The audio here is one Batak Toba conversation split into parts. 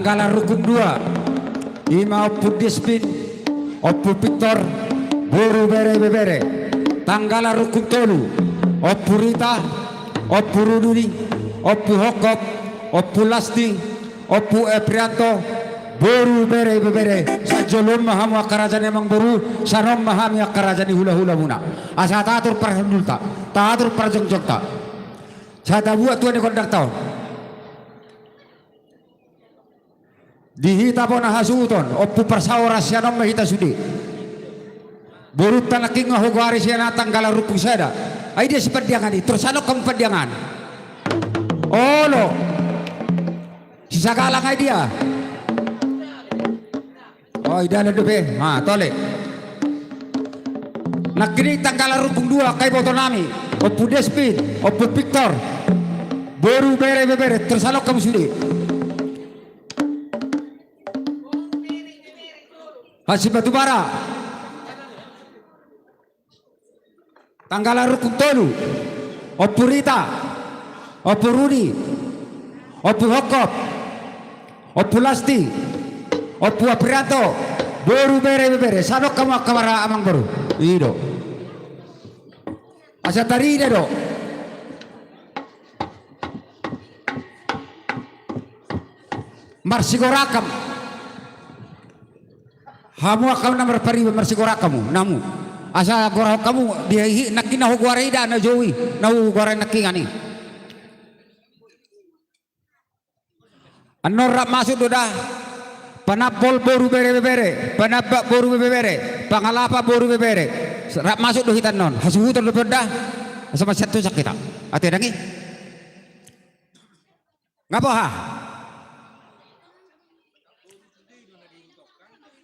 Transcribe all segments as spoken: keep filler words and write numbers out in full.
Tanggala rukung dua, ima Ompu Despin, Ompu Piktor, boru bere ibebere. Tanggala rukung tolu, Ompu Rita, Ompu Rudi, Ompu Hokop, Ompu Lasti, Ompu Eprianto, boru bere ibebere. Sanjolom ma hamu angka raja ni amangboru, sanom ma hami angka raja ni hulahulamuna. Asa taatur parhundulta, taatur parjongjongta. Sai tabuat tua ni gondangta on. Di hita bona hasuhuton, Ompu Parsaoran, sian on ma hita sude. Borunta nangkin nga hugoari sian tanggala rukung sada. Ai dia si Pandiangan i, torus annon hamu Pandiangan. Olo. Si Sagala nga i dia. O, i dalan dope. Ha, tole. Nangkin i tanggala rukung dua, angka iboto nami. Ompu Despin, Ompu Piktor. Boru bere ibebere, torus annon hamu sude. Hansit Batubara. Tanggala rukung tolu. Ompu Rita. Ompu Rudi. Ompu Hokop. Ompu Lasti. Ompu Aprianto. Boru bere ibebere. Sai annon hamu angka bara amangboru. I do. Asa tarida do. Marsigorakan. Hamu angka na marpariban, marsigorakan hamu, namu. Asa gorahon hamu, di hita nangkin na hugoari da na jou i, na hugoari nangkin i. Annon rap masuk do da. Panambol boru bere ibebere, Panambak boru bere ibebere, Pangalapa boru bere ibebere. Rap masuk do hita annon, hasuhuton dope on da. Asa masiantusan hita. Ate dang i. Nga boha?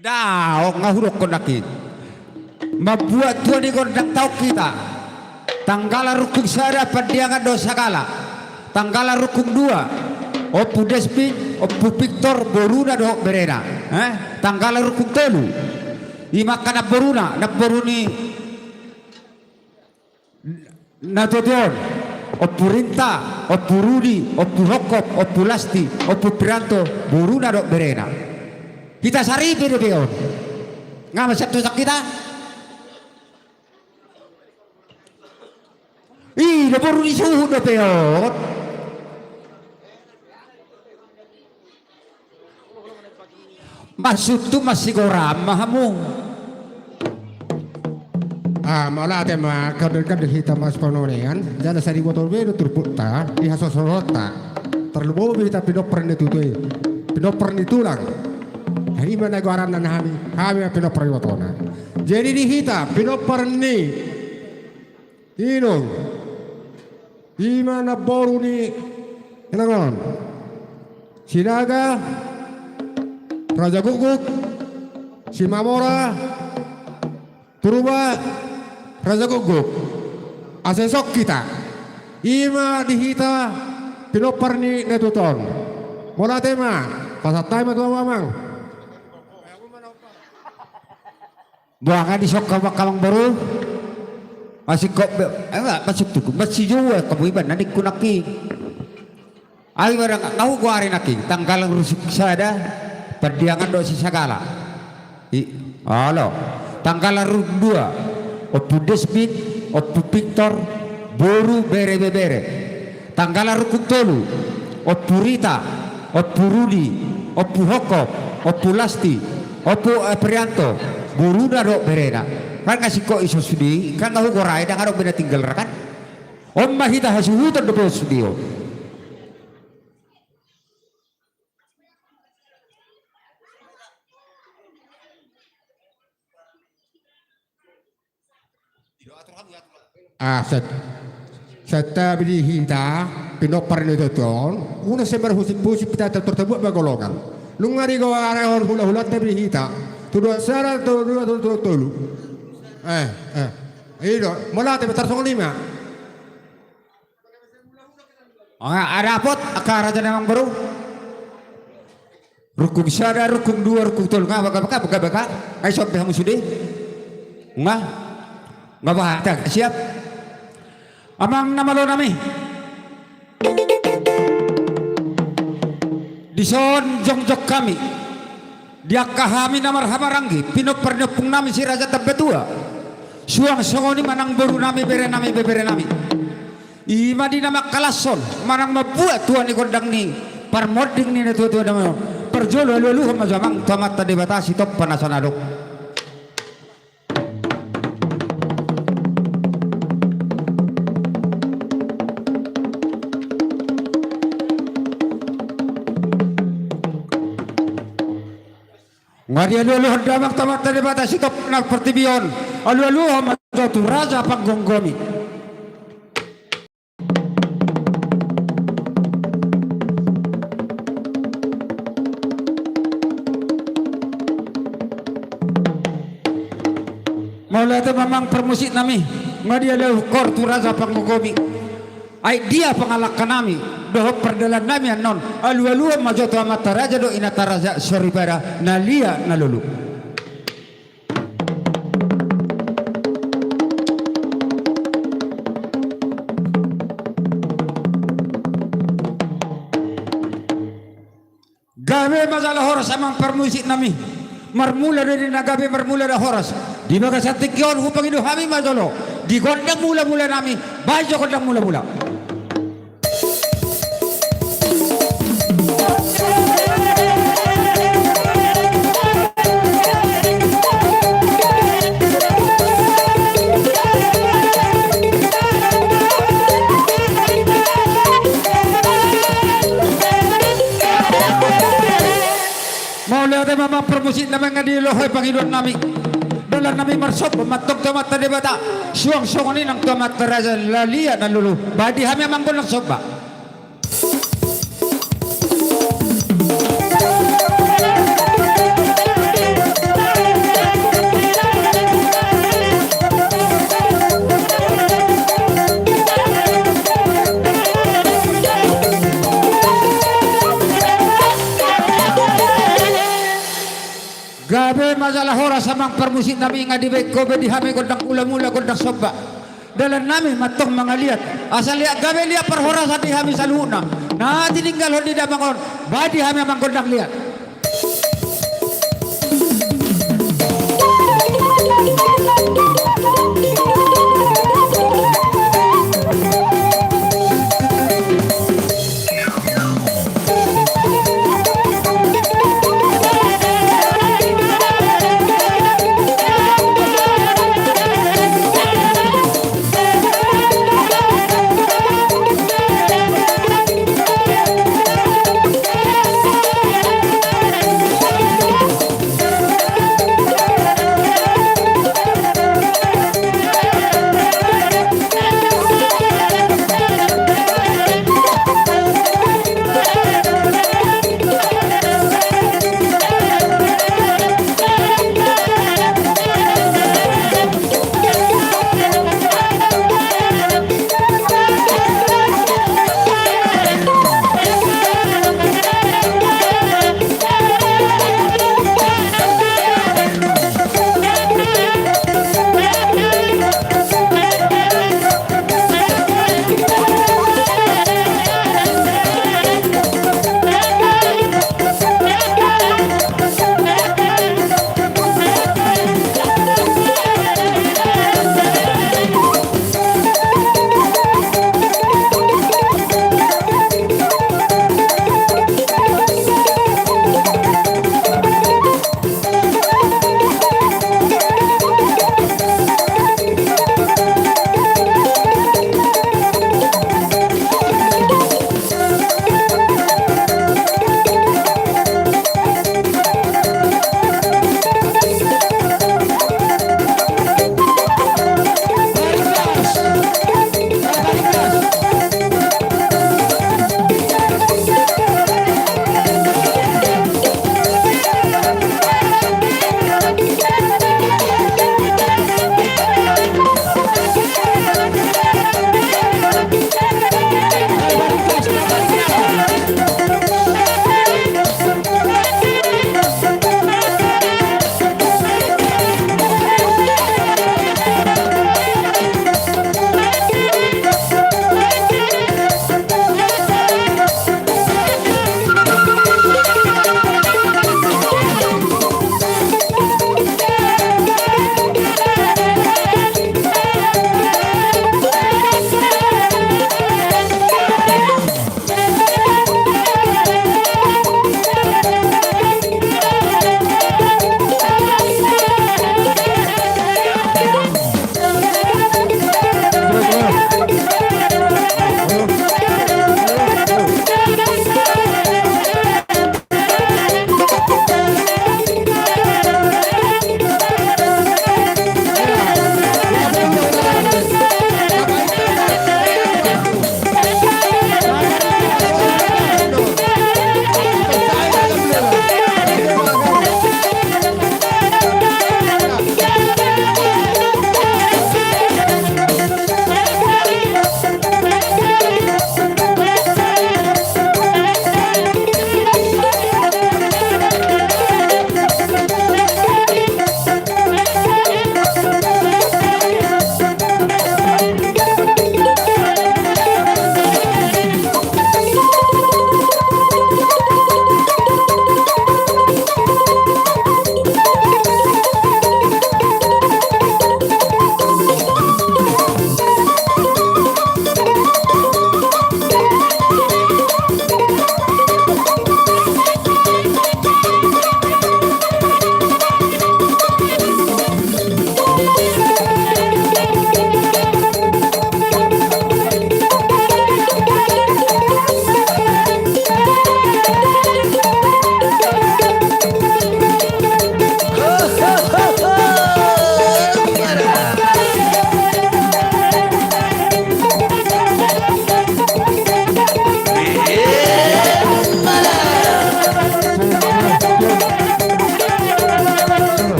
Daong, nga hudokkon nangkin. Mambuat tua ni gondangta on hita. Tanggala rukung sada, Pandiangan dohot Sagala. Tanggala rukung dua, Ompu Despin, Ompu Piktor, boruna dohot berena. Eh? Tanggala rukung tolu, ima angka namboruna, namboru ni na tuatua on, Ompu Rita, Ompu Rudi, Ompu Hokop, Ompu Lasti, Ompu Prianto, boruna dohot berena. Hita saripe dope on. Nga masiantusan hita. I do boru ni suhut dope on. Maksudhu marsigorakan ma hamu. Ah, mauliate ma, kadang-kadang hita marsipanonaian, jala sai diboto be do turpukta, di hasosorta. Tarlumobi hita pinompar ni tutu i, pinompar ni tulang. Ima na goaranna hami, hami ma pinompar ni ibotona. Jadi di hita pinompar ni Inong. Ima namboru ni inangon. Sinaga, Raja Gukguk, Simamora, Purba, Raja Gukguk. Asa dison hita. Ima di hita pinompar ni na tutu on. Mauliate ma. Pasahat hami ma tu amang. Boha nga dison hamu angka amangboru? Masingkop be, eh, nga, maksudhu, masijou hamu iba na ningku nangkin. Ai barang nga hugoari nangkin, tanggala rukung sada, Pandiangan dohot si Sagala. I, olo. Tanggala rukung dua, Ompu Desmin, Ompu Piktor, boru bere ibebere. Tanggala rukung tolu, Ompu Rita, Ompu Rudi, Ompu Hokop, Ompu Lasti, Ompu Aprianto, boruna dohot berena. Kan nga singkop i sude, kan nga hugoari, ndang adong be na tinggal ra kan. On ma hita hasuhuton dope sude on. Ah, set. Setta bidi hita, pinompar ni tutu on, unang sai marhusip-husip hita, tor tabuat ma golongan. Nunga digoarahon hula-hulanta bidi hita. Tu dua sada, tu dua, tu dua, tu tolu. Eh, eh. I do, mauliate ma, tarsongon i ma. Nga, adapot angka raja ni amangboru. Rukung sada, rukung dua, rukung tolu. Nga, baga, baga, baga, baga. Ai songon i hamu sude. Nga. Nga boha, siap. Amang na malo nami. Dison jongjong hami di angka hami na marhahamaranggi, pinompar ni ompung nami si Raja Tambatua. Suang songon i manang boru nami, bere nami, bebere nami. I ma di na mangkalashon manang mambuat tua ni gondang ni parmonding ni natuatua nami on. Parjolo alualuhon ma jo amang tu Amanta Debata sitompa nasa na adong. Nga dialualuhon damang tu Amanta Debata sitompa na portibi on. Alualuhon ma jo tu Raja Panggomgomi. Mauliate ma amang parmusik nami. Nga dialualuhon tu Raja Panggomgomi. Ai dia pangalangka nami dohot pardalan nami annon, alualuhon ma jo tu amanta raja dohot inanta raja soripada na liat na lolo. Gabe ma jala horas amang parmusik nami. Marmula do di na gabe, marmula do horas. Di bagasan tingki on hupangido hami ma jolo di gondang mulamula nami. Bahen jo gondang mulamula. Mauliate ma amang parmusik nami, nga dilohoi pangidoan nami. Dalan nami marsomba ma antong tu Amanta Debata. Suang songon i nang tu amanta raja na liat na lolo. Bahen di hami amang gondang somba. Gabe ma jala horas amang parmusik nami, nga dibahen ho be di hami gondang mulamula, gondang somba. Dalan nami ma antong mangaliat asa liat gabe liat parhorasan di hami saluhutna. Na tininggalhon ni damang on, bahen di hami amang gondang liat.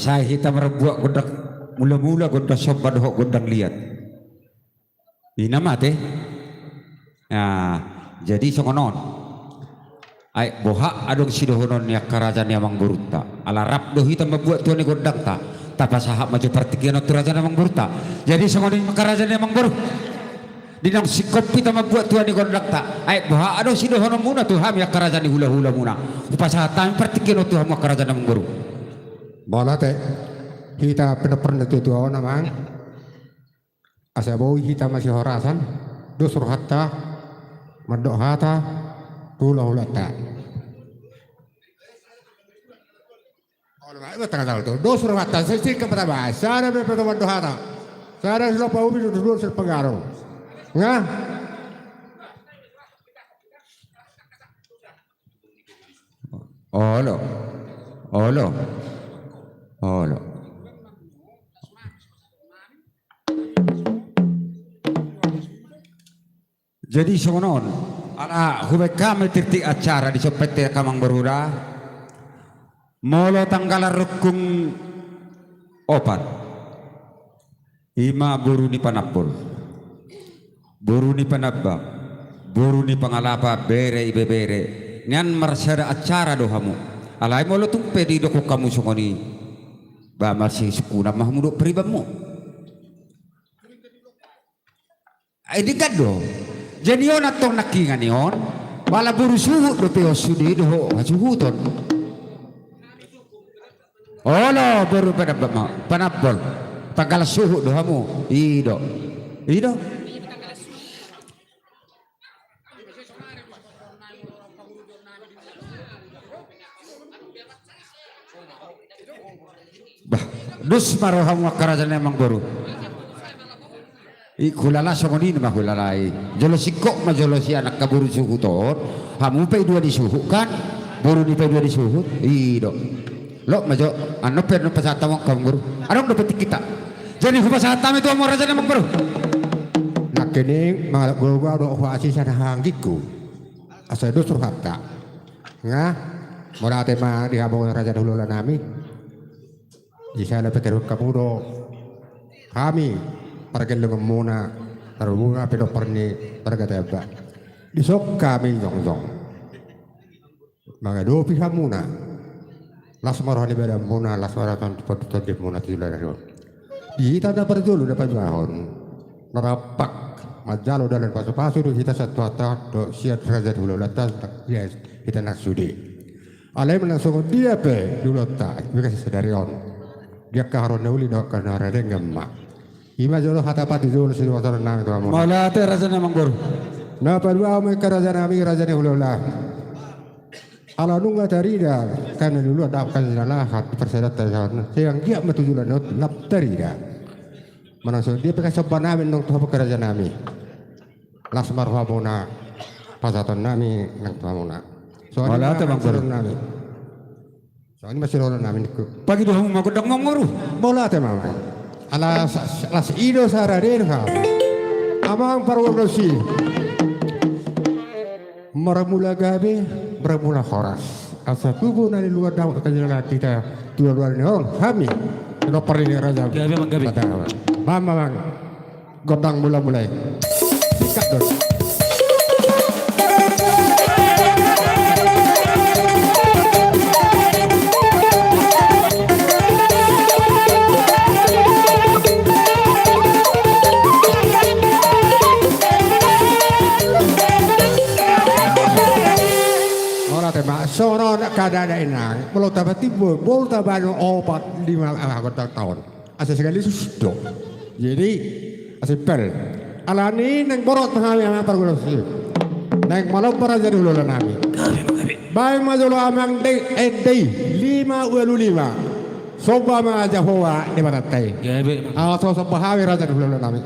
Sai hita marbuat gondang mula-mula, gondang somba dohot gondang liat. Ina mate. Nah, jadi songon on. Ai boha adong sidohonon ni angka raja ni amangborunta. Ala rap do hita mambuat tua ni gondangta. Tapasahat ma jo partingkian on tu raja ni amangborunta. Jadi songon i ma angka raja ni amangboru. Di naung singkop hita mambuat tua ni gondangta. Ai boha adong sidohononmuna tu hami angka raja ni hula-hulamuna. Hupasahat hami partingkian on tu hamu angka raja ni amangboru. Mauliate. Hita pinompar ni tua-tua on amang. Asa boi hita masihorasan, dos rohanta, mandok hata, tu hula-hulanta. Olo, ma, iba tanggal tu. Dos rohanta, sisingkop hata bahasa, sada pe pe mandok hata. Sada silop paubi, dos dua silop pangaro. Nga? Olo. Olo. Olo. Jadi songon on, ala hubaen hami tirti acara di sompet te amangboru da. Molo tanggalan rungkung opat. Ima boru ni panambol, boru ni panambang, boru ni pangalapa, bere ibebere, nian marsada acara do hamu. Alai molo tung pe didokkon hamu songon i, ba marsisungkunan ma hamu dohot paribanmu. Ai denggan do. Jadi on antong nangkiningan i on, pala boru suhut dope on sude dohot hasuhuton. Olo, boru panambang ma, panambol. Tanggalan suhut do hamu. I do. I do. Bah, dos ma rohamu angka raja ni amangboru. I, hulala songon i ma hulala i. Jolo singkop ma jolo sian angka boru suhut on. Hamu pe i dua disuhut kan? Boru ni pe i dua disuhut. I do. Lot ma jo. Annon pe annon pasahat hamu angka amangboru. Adong dope tingkita. Jadi hupasahat hami tu hamu raja ni amangboru. Nangkining mangalap gogo do huasi sana hanggingku. Asa dos rohanta. Nga, mauliate ma di hamu raja ni hula-hula nami. Di sada pe terhut hamu do hami pargellengonmuna, tarlumobi ma pinompar ni marga Tamba. Dison hami jongjong mangadopi hamuna. Las ma roha ni badanmuna, las ma roha ni tondimuna tu joloan on. Di hita na parjolo na paduahon, na rampak manjalo dalan pasu-pasu do hita sahat tu Tuhanta dohot sian raja ni hula-hulanta, hita nang sude. Alai manang songon dia pe di ulaonta, ibagas sadari on, di angka haroro na uli dohot angka na denggan ma. Ima jolo hata patu jolo sidohonon nami tu hamu. Mauliate raja ni amangboru. Na paduahon ma angka raja nami, raja ni hula-hula. Ala nunga tarida angka na niula dohot angka na laho di parsadanta, sai anggiat ma tu joloan on lam tarida. Manang songon dia pe angka somba nami annon tu hamu angka raja nami. Las ma rohamuna, pasahaton nami nang tu hamuna. Songon i ma sidohonon nami. Songon i ma sidohonon nami ningku. Pagi do hamu ma gondang amangboru. Mauliate ma amang. Ala sa-, las i do sara denggan. Amang pargonsi. Marmula gabe, marmula horas. Asa tubu na niula dohot angka na laho hita tu joloan on, hami pinompar ni raja. Gabe amang, gabe. Mauliate ma amang. Gondang mula-mula i. Singkat do. Ora tema, songon on keadaan inang. Molo tapatimbo, molo tabaen opat lima, ah, gondang taon. Asa sekali sus do. Jadi, asa pel. Alani naeng borhat ma hami amang pargonsi. Naeng malompa raja ni hula-hula nami. Baen ma jolo amang de, eh, de, lima ualu lima. Somba ma Jahowa Debatanta i. Asa somba hami raja ni hula-hula nami.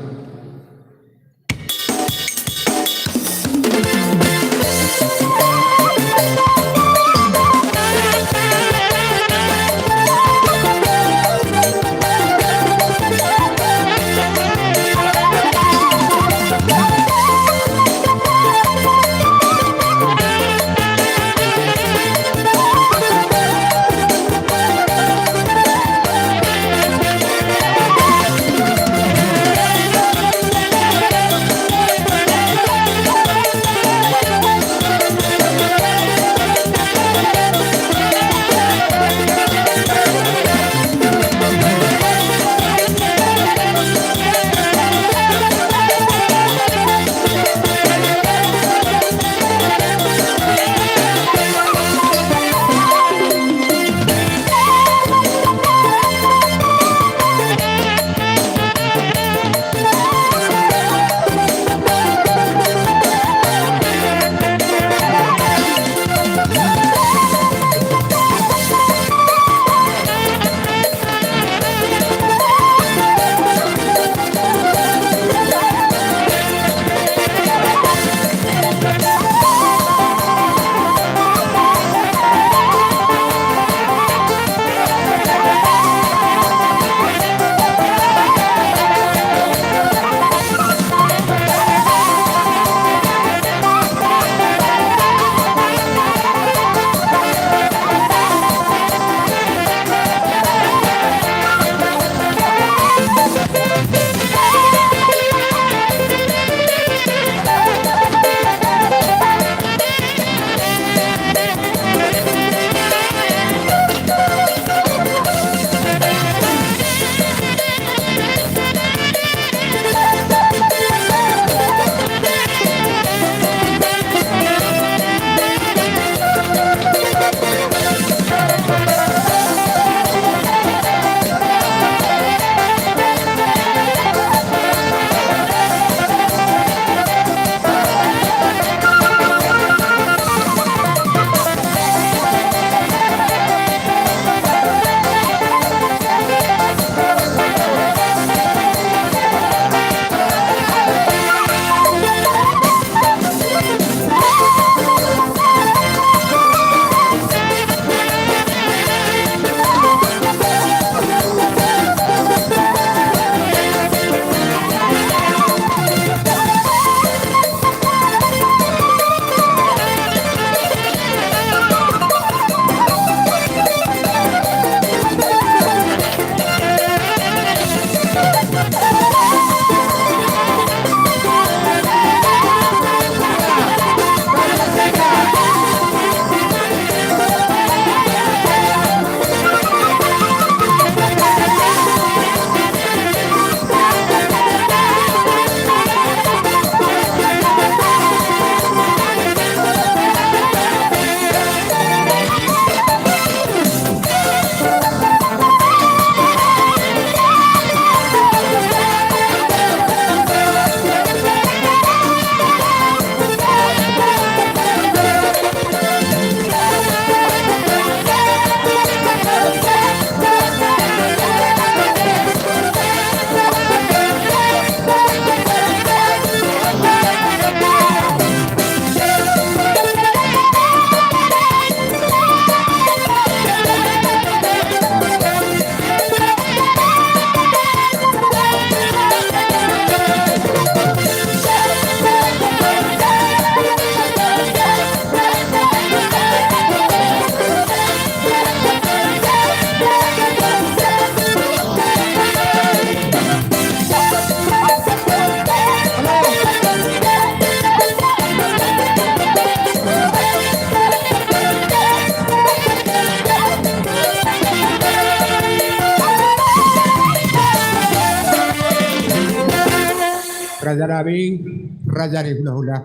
Raja nami, raja ni hulahula.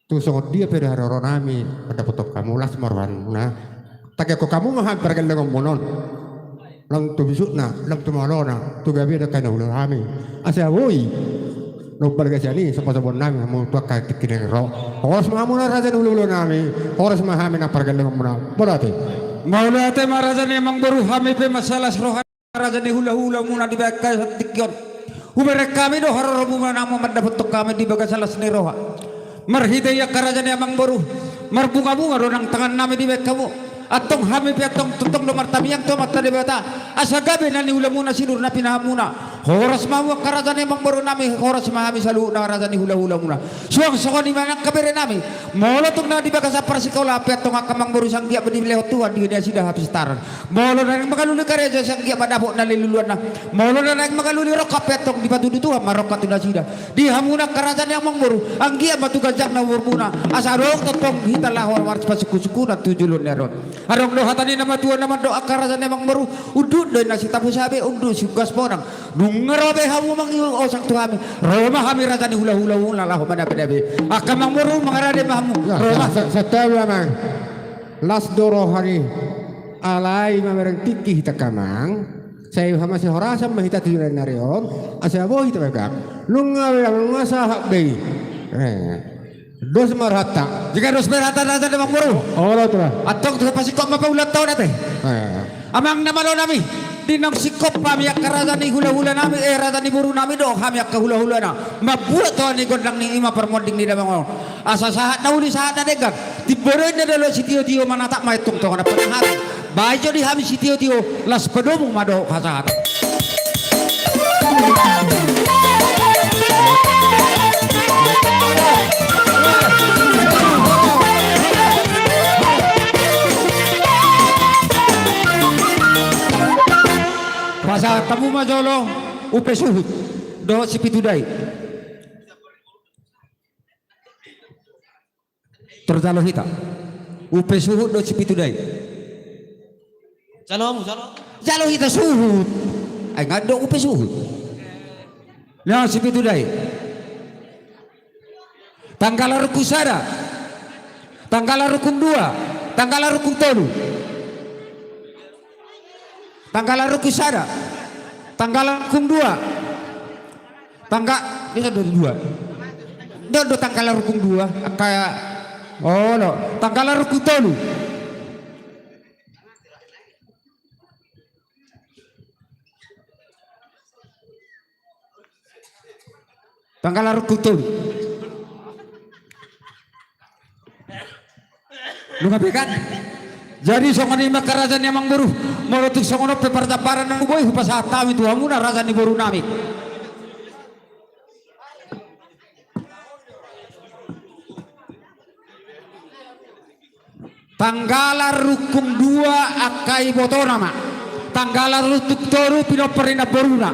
Tu songon dia pe do haroro nami mandapothon hamu, las ma rohamuna. Tangihon hamu ma hami pargellengonmuna on. Lam tu bisukna, lam tu malona, tu gabe do hamu na hulahula hami. Asa boi na umbalga sian i soposopoon nami hamu tu angka tingki na ro. Horas ma hamuna raja ni hulahula nami, horas ma hami na pargellengonmuna. Mauliate. Mauliate ma raja ni amangboru, hami pe mansai las roha raja ni hulahulamuna di bagasan tingki on. Hubereng hami do haroromu manang mandapothon hami di bagasan las ni roha. Marhite i angka raja ni amangboru, marbungabunga do nang tangan nami dibahen hamu. Antong hami pe antong tongtong do martamiang tu Amanta Debata asa gabe na niulamuna, sinur na pinahanmuna. Horas ma hamu angka raja ni amangboru nami, horas ma hami saluhutna raja ni hulahulamuna. Suang songon i ma nang angka bere nami, molo tung na di bagasan parsikolaan pe antong angka amangboru, sai anggiat ma dilehon Tuhan di nasida hapistaran. Molo na naeng mangalului karejo, sai anggiat ma dapot na niluluanna. Molo na naeng mangalului rongkap pe antong, dipatudu Tuhan ma rongkap tu nasida. Di hamuna angka raja ni amangboru, anggiat ma tu ganjang na umurmuna, asa adong tongtong hita laho marsipasungkunsungkunan tu joloan ni ari on. Adong do hata ni na matua na mandok, angka raja ni amangboru: Unduk do inna sitabu sabe, unduk siunggas bonang. Nunga ro be hamu mangihuthon osang tu hami, ro ma hami raja ni hulahulamuna laho manabenabe. Angka amangboru, mangarade ma hamu. Ya, ro ma. Sa-, sa-, santabi amang. Las do roha ni. Alai mamereng tingki hita amang. Sai hamasahorasan ma hita tu joloan ni ari on, asa boi hita bagak. Nunga be, nunga sahat be i. Eh. Dos ma rohanta. Jika dos ma rohanta, raja ni amangboru. Olo, tua. Antong tu pasingkop ma paulanta on ate. Eh. Amang na malo nami, di naung singkop hami angka raja ni hulahula nami, eh, raja ni boru nami dohot hami angka hulahulana, mambuat toha ni gondang ni i ma parmonding ni damang on. Asa sahat na uli sahat na denggan, timbo do inna dolok sitiotio, manatap ma i antong tongon panahatan. Bahen jo di hami sitiotio, las padomu ma dohot hasahatan. Pasahat hamu ma jolo upa suhut dohot sipitudai. Tor jalo hita upa suhut dohot sipitudai. Jalo hamu, jalo. Jalo hita suhut. Ai nga do upa suhut. Na sipitudai. Tanggala rungkung sada. Tanggala rungkung dua. Tanggala rungkung tolu. Tanggala rungkung sada. Tanggala rungkung dua. Tangga-, dia kan dari dua. Dia udah tanggala rungkung dua. Kayak, oh, lo. Tanggala rungkung tolu. Tanggala rungkung tolu. Nunga be kan? Jadi songon i ma angka raja ni amangboru. Molo tung songon on pe parjambaran na huboi, hupasahat hami tu hamuna raja ni boru nami. Tanggala rungkung dua angka ibotona ma. Tanggala rungkung tolu pinompar ni namboruna.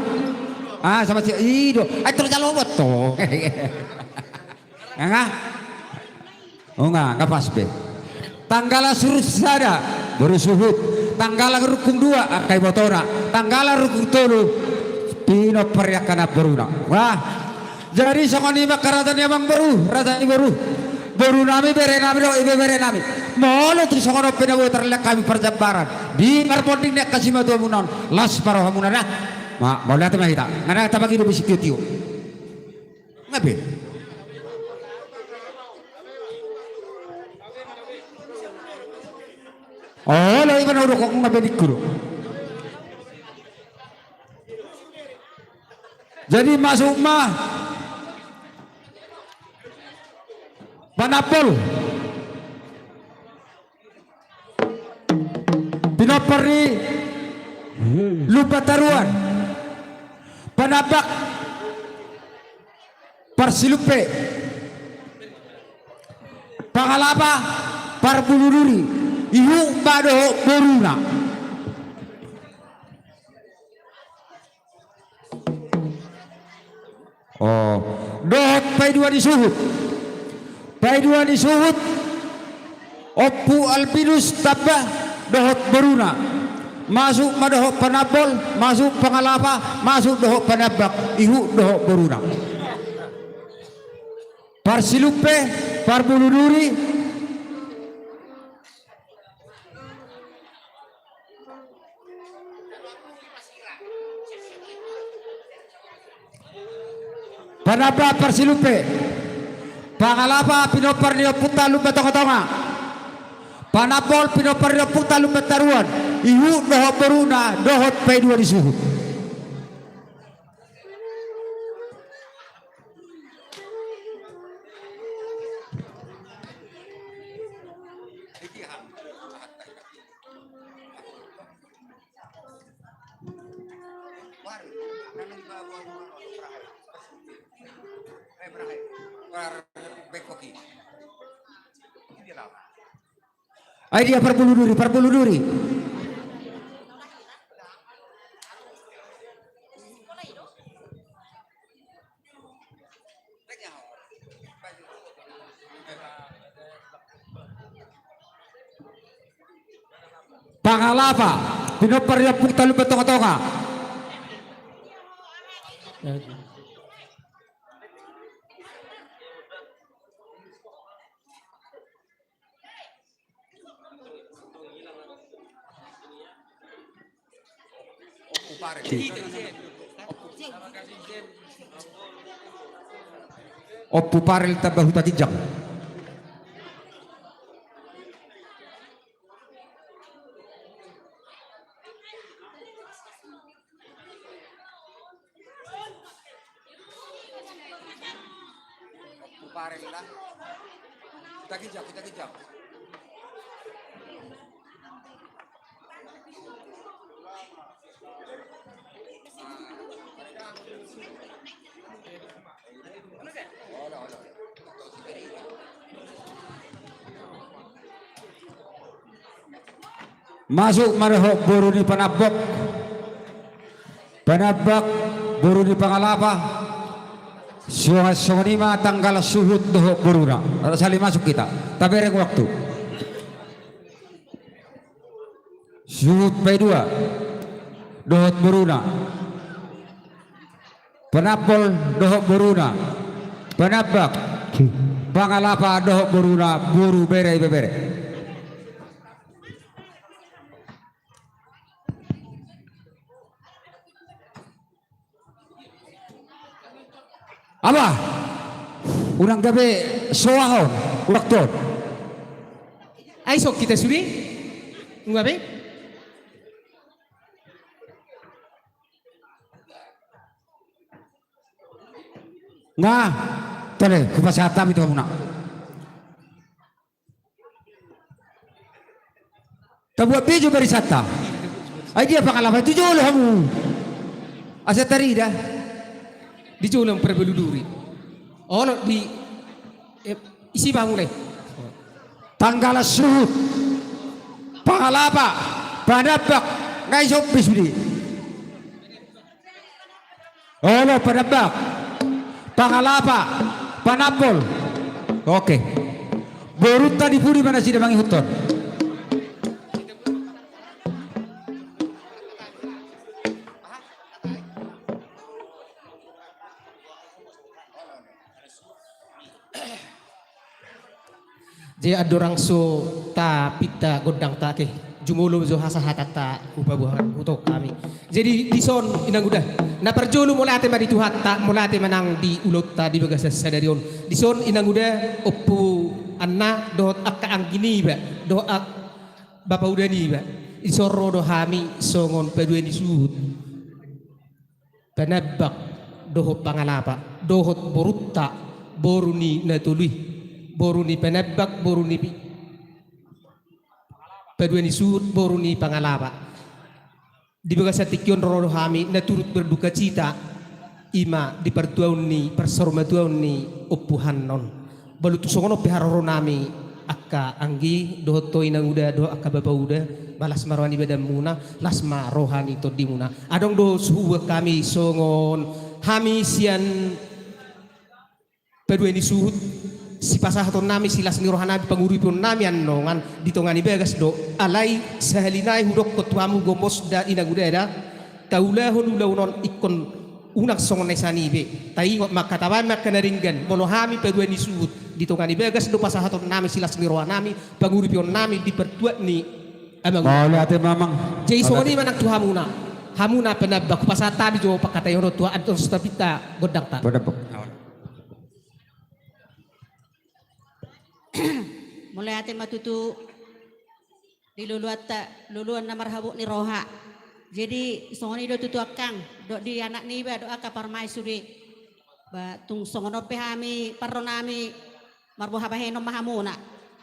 Ah, sama si i do. Ai tor jalo bot to. Nga? Oh, nga, nga pas be. Tanggala rungkung sada boru suhut. Tanggala rungkung dua angka ibotona. Tanggala rungkung tolu pinompar ni angka namboruna. Wah. Jadi songon i ma angka raja ni amangboru, raja ni boru. Boru nami, bere nami dohot ibebere nami. Molo tung songon on pe na boi tarlean hami parjambaran di parmonding ni angka simatuamuna on, las ma rohamuna da. Ma, mauliate ma hita. Nga na tabagido be sitiotio. Nga be. Olo, iba na hudok nga be ningku do. Jadi masuk ma panambol. Pinompar ni Lumban Taruan. Panambak Parsilumpe. Pangalapa Parbuluduri. Ihut ma dohot boruna. Oh, dohot paidua ni suhut. Paidua ni suhut, Ompu Albinus Tamba dohot boruna. Masuk ma dohot panambol, masuk pangalapa, masuk dohot panambak, ihut dohot boruna. Parsilumpe, parbulu duri. Panambak, parsilumpe. Pangalapa pinompar ni ompunta Lumban Tongatonga. Panambol pinompar ni ompunta Lumban Taruan. Ihut dohot boruna dohot paidua ni suhut. Ai dia parbulu duri, parbulu duri. Pangalapa, pinompar ni ompunta Lumban Tongatonga. Ompu Parel tamba Huta Ginjang. Ompu Parel lah. Huta Ginjang, Huta Ginjang. Masuk ma dohot boru ni panambak. Panambak, boru ni pangalapa. Songon, songon i ma tanggalan suhut dohot boruna. Rap sahali masuk hita. Tabereng waktu. Suhut paidua dohot boruna. Panambol dohot boruna. Panambak, pangalapa dohot boruna, boru, bere, ibebere. Aba, unang gabe soahon, unang ton. Ai so hita sude, nunga be? Nga, tole, hupasahat hami tu hamuna. Tabuat be jo barisanta. Ai dia pangalapa tu jolo hamu. Asa tarida. Di jolo parbulu duri. Olo di, eh, isi ba mulai. Tanggalan suhut. Pangalapa, panambak, nga i sombi sude. Olo, panambak, pangalapa, panambol. Oke. Borunta di pudi ma nasida mangihuthon. Jadi andorang so tapinta gondangta, oke, jumolo jo hasahatanta hupaboa hami. Jadi dison inang uda, na parjolo mauliate ma di Tuhanta, mauliate ma nang di ulaonta di bagasan sadari on. Dison inang uda, Ompu Anna dohot angka anggi niba dohot bapa uda niba, dison ro do hami songon paidua ni suhut. Panambak dohot pangalapa dohot borunta, boru ni na tolu i, boru ni panambak, boru ni pi-, paidua ni suhut, boru ni pangalapa. Di bagasan tingki on ro do hami na turut berdukacita, i ma di partuaon ni, parsaurmatuaon ni Ompu Hanna on. Molo tung songon on pe haroro nami angka anggi dohot ho inang uda dohot angka bapa uda, ba las ma roha ni badanmuna, las ma roha ni tondimuna. Adong do suhuton hami songon hami sian paidua ni suhut, sipasahatonnami, silas ni rohanami, panguripionnami annon di tonga ni bagas do. Alai sahali nai hudokkon tu hamu gomos da inang udada, taulahon ulaon on ingkon unang songon na i sani be. Taingot ma angka tabaen ma angka na denggan, molo hami paruan ni suhut, di tonga ni bagas do pasahatonnami, silas ni rohanami, panguripionnami di partuat ni amang. Mauliate ma amang. Jadi songon i ma nang tu hamuna. Hamuna Panambak, hupasahat hami jo pangkataion on tu anton stapita gondangta. Gondang. Mauliate ma tutu di loloanta, loloan na marhabot ni roha. Jadi songon i do tutu angkang, dohot di anak niba, dohot angka parumaen sude. Ba tung songon on pe hami parronami, marboha bahenon ma hamuna.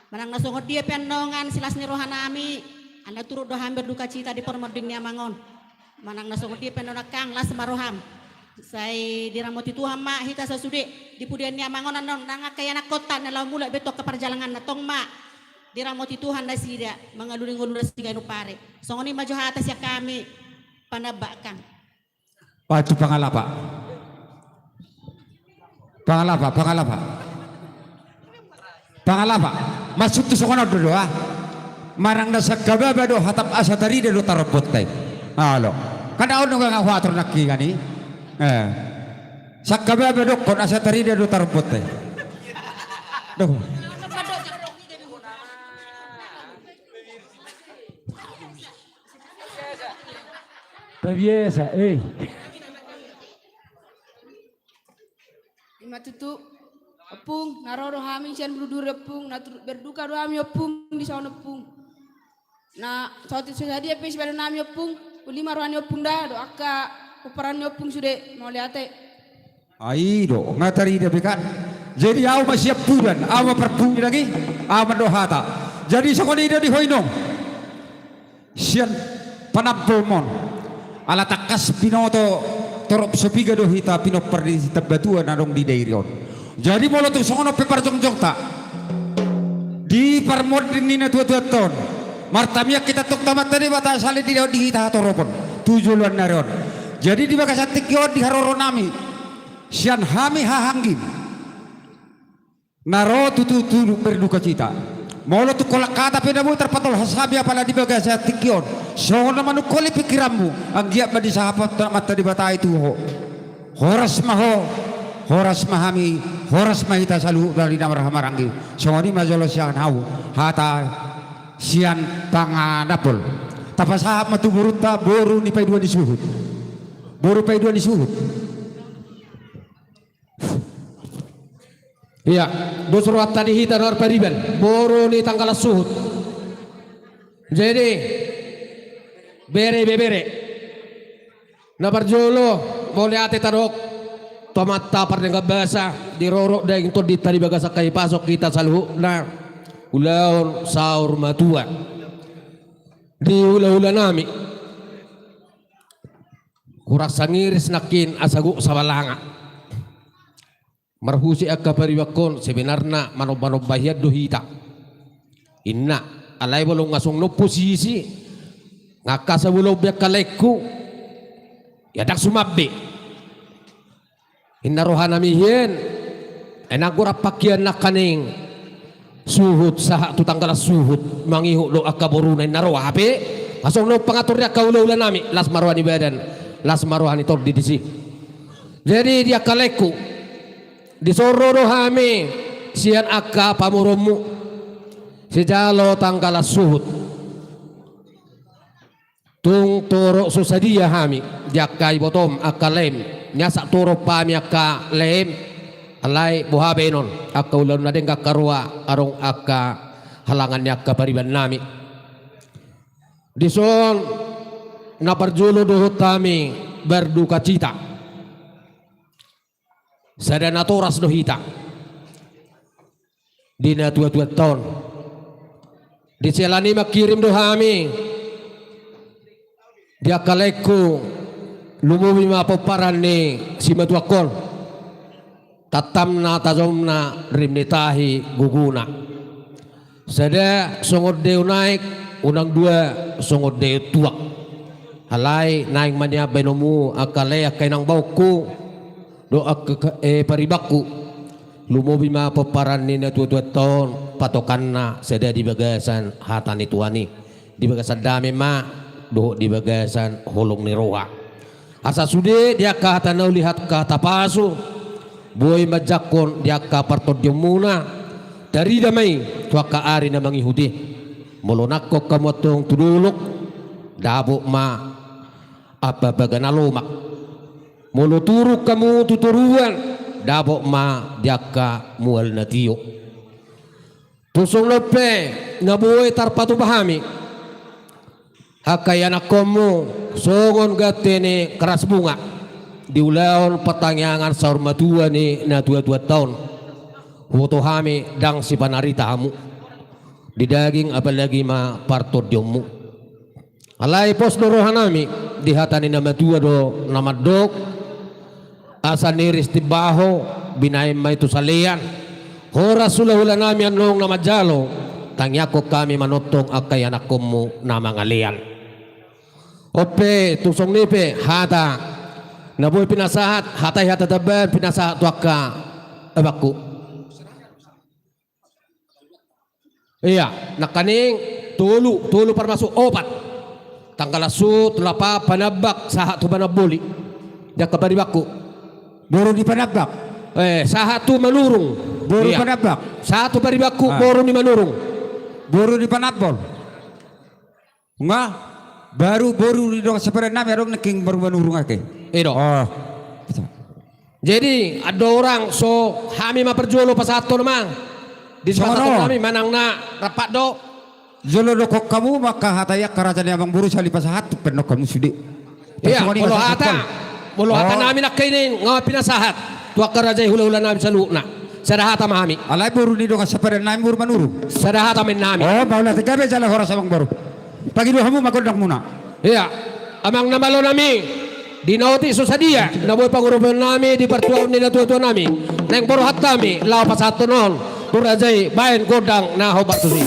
Manang na songon dia pe annon silas ni rohanami, annon turut do hami berdukacita di parmonding ni amang on. Manang na songon dia pe annon angkang, las ma roham. Sai diramoti Tuhan ma hita sasude, di pudian ni amang on annon, nang angka ianakkonta na laho mulak be tu angka parjalanganna, tong ma diramoti Tuhan nasida, mangalului ngoluna siganup ari. Songon i ma jo hata sian hami, Panambak angkang. Patu Pangalapa. Pangalapa, Pangalapa. Pangalapa. Maksud tu songon on do, ah. Manang na sangkababa do hatap, asa tarida do tarombot ai. Alo. Kan on do nunga huatur nangkin i. Eh. Sangkababa dokkon, asa tarida do tarombot ai. Doh. Tabiasa, eh. Ima tutu, ompung, na ro do hami sian Bulu Duri, ompung, na turut berduka do hami, ompung, di son, ompung. Na saotik so sadia pe sibahenonnami, ompung, uli ma roha ni ompung da, dohot angka pomparan ni ompung sude, mauliate. Ai do, nga tarida be kan. Jadi au ma siampudan, au ma parpungi lagi, au ma do hata. Jadi songon i do di ho inong. Sian panambolmon. Ala tangkas binoto torop so piga do hita pinompar ni Sitambatua na adong di dairi on. Jadi molo tung songon on pe parjongjongta di parmonding ni natuatuanta on, martamiang hita tong tu Amanta Debata asa leleng dilehon di hita hatoropon tu joloan ni ari on. Jadi di bagasan tingki on di haroronami sian hami hahaanggi na ro tutu turut berdukacita. Molo tung holan hata pe na boi tarpatolhas hami apala di bagasan tingki on, songon na manungkoli pingkiranmu, anggiat ma disahapon Amanta Debata i tu ho. Horas ma ho, horas ma hami, horas ma hita saluhutna di na marhahamaranggi. Songon i ma jolo sian hau hata sian panganapol. Tapasahat ma tu borunta, boru ni paidua ni suhut. Boru paidua ni suhut. Ia, dos rohanta di hita na marpariban, boru ni tanggalan suhut. Jadi, bere ibebere. Na parjolo, mauliate tadok tu Amanta pardenggan basa, di rorot daging tondinta di bagasan hahipason hita saluhutna ulaon saur matua. Di hulahulanami. Hurang sangiris nangkin asa gok sabalanga. Marhusip angka paribakkon, sebenarna manombanomba hian do hita. Inna, alai molo nga songon on posisi, nga angka sabulon be angka laengku, ia ndang suman be. Inna rohanami hian, ai nanggo rap pangkian nangkaning suhut sahat tu tanggalan suhut, mangihut do angka boruna inna roha pe, nga songon on pangatur ni angka hulahulanami, las ma roha ni badan, las ma roha ni tondi disi. Jadi di angka laengku, dison ro do hami sian angka pamoruonmu, sijalo tanggalan suhut. Tung torop so sadia hami, di angka ibotom, angka laem, nian sak torop hami angka laem, alai boha baenon, angka ulaon na denggan, angka roha, adong angka halangan ni angka paribannami. Dison na parjolo dohot hami berdukacita. Sada natoras do hita di natuatuanta on. Di siala ni i mangkirim do hami di angka laengku, lumobi ma pomparan ni simatuangkon. Tantanna tajomna, rim ni tahi gogona. Sada songon daion aek, unang dua songon daion tuak. Alai naeng ma nian baenonmu angka lae, angka inang baoku dohot angka, eh, paribakku. Lumobi ma pomparan ni natuatuanta on patokanna sada di bagasan hata ni Tuhan i, di bagasan dame ma dohot di bagasan holong ni roha. Asa sude di angka hata na uli, angka hata pasu, boi manjangkon di angka partondionmuna, tarida ma i tu angka ari na mangihut i. Molo nangkok hamu antong tu dolok, dapot ma ampapaga na lomak. Molo turun hamu tu toruan, dapot ma di angka mual na tio. Tung songon on pe na boi tarpatupa hami angka ianakkonmu songon gante ni karas bunga di ulaon partangiangan saur matua ni natuatuanta on. Huboto hami ndang sipanarita hamu di daging apalagi ma partondionmu. Alai pos do rohanami, di hata ni na matua do na mandok: Asa niris timbaho, binahen ma i tu salean. Horas hulahulanami annon na manjalo, tangiangkon hami manongtong angka ianakkonmu na mangalean. On pe, tung songon i pe hata na boi pinasahat, hata i hata tambahan pinasahat tu angka abangku. Ia, nangkaning tolu, tolu parmasuk opat. Tanggalas hut, Lapa, Panambak, sahat tu Panamboli. Di angka paribangku. Boru ni Panambak. Eh, sahat tu Manurung. Boru Panambak. Sahat tu paribangku, boru ni Manurung. Boru ni Panambol. Nga, baru boru ni dongan sapadanami adong nangkin boru Manurung ate. I do. Oh. Jadi andorang so hami ma parjolo pasahathon, amang. Di pasahathon nami manang na rap do. Jolo dokkon hamu ma angka hata i angka raja ni amangboru, sahali pasahat tu pe annon hamu sude. Ia, molo hata, molo hata nami nangkaning nga pinasahat tu angka raja i hulahulanami saluhutna. Sada hata ma hami. Alai boru ni dongan sapadanami boru Manurung. Sada hata ma hami. Oh, mauliate gabe jala horas amangboru. Pangido hamu ma gondangmuna. Ia, amang na malo nami, di na otik so sadia na boi pangurupion nami di partuaon ni natuatua nami, naeng borhat hami laho pasahathon on tu raja i bahen gondang na hombar tusi.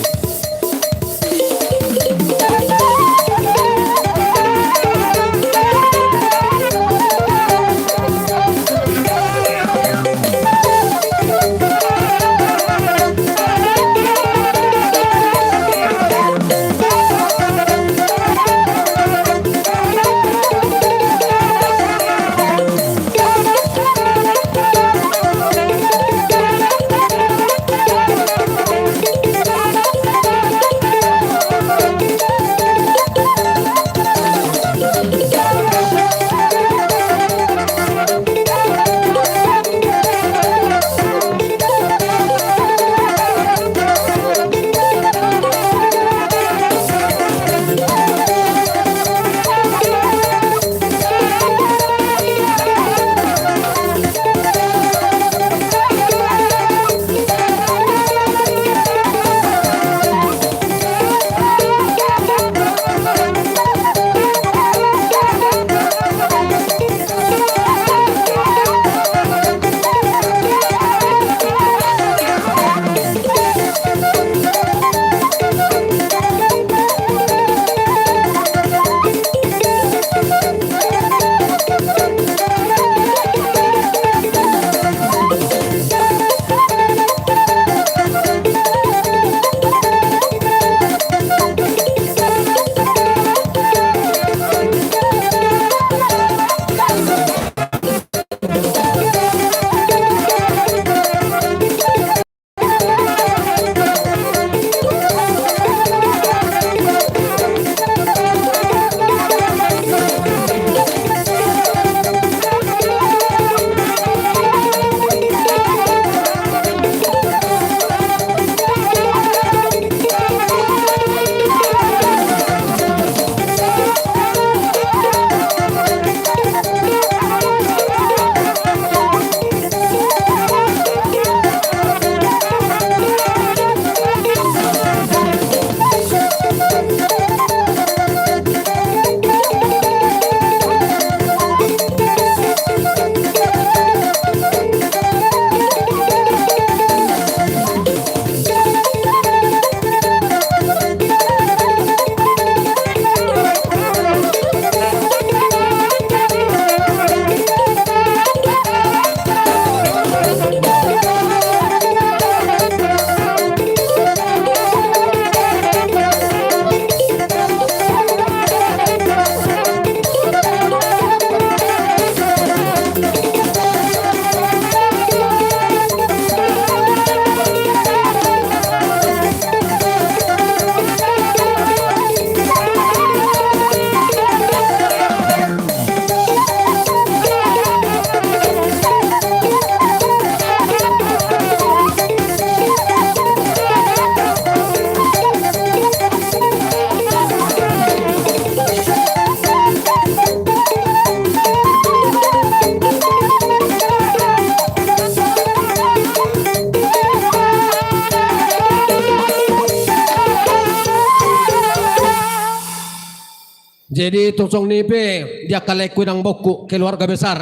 Jadi tung songon i pe di angka laengku, inang, amangku, keluarga besar,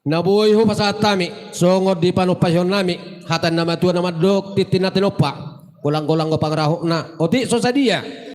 na boi hupasahat hami songon di panumpahion nami, hata ni na matua na mandok, tintin na tinompa, golang-golang do pangarahutna. Otik so sadia